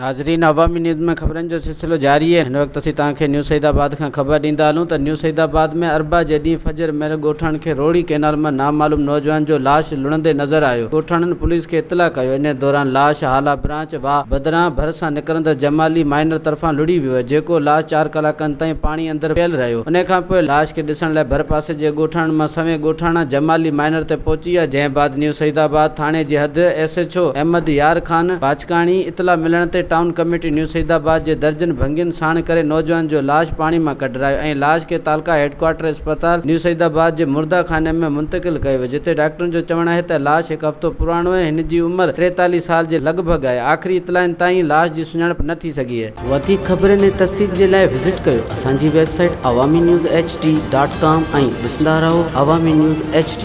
ناظرين عوامي نيوز ۾ خبرن جو سلسلو جاري آهي هن وقت اسين توهان کي نيو سعيد آباد کان خبر ڏيندا هلون ته نيو سعيد آباد ۾ اربع جي ڏينهن فجر مهل ڳوٺاڻن کي روهڙي ڪئنال مان نامعلوم نوجوان جو لاش لڙهندي نظر آيو ڳوٺاڻن پوليس کي اطلاع ڪيو انهي دوران لاش هالا برانچ واهه بدران ڀرسان نڪرندڙ جمالي مائنر طرفان لڙهي ويو جيڪو لاش چار ڪلاڪن تائين پاڻي اندر پيل رهيو انهي کان پوء لاش کي ڏسڻ لاء ڀرپاسي جي ڳوٺاڻن مان سوين ڳوٺاڻا جمالي مائنر تي پهچي ويا جنهن بعد نيو سعيد آباد ٿاڻي جي حد S H O Ahmed Yar Khan Bachkani اطلاع ملڻ تي ٽائون ڪميٽي نيو سعيد آباد جي درجن ڀنگين ساڻ ڪري نوجوان جو لاش پاڻي مان ڪڍرايو ۽ لاش کي تعلقه هيڊ ڪوارٽر اسپتال نيو سعيد آباد جي مرده خاني ۾ منتقل ڪيو ويو جتي ڊاڪٽرن جو چوڻ آهي ته لاش هڪ هفتو پراڻو ۽ هن جي عمر 43 سال جي لڳ ڀڳ آهي آخري اطلاعن تائين لاش جي سڃاڻپ نه ٿي سگهي آهي. وڌيڪ خبرن ۽ تفصيل جي لاء وزٽ ڪيو اسان جي website Awami news H D dot com ۽ ڏسندا رهو عوامي نيوز ايڇ ڊي.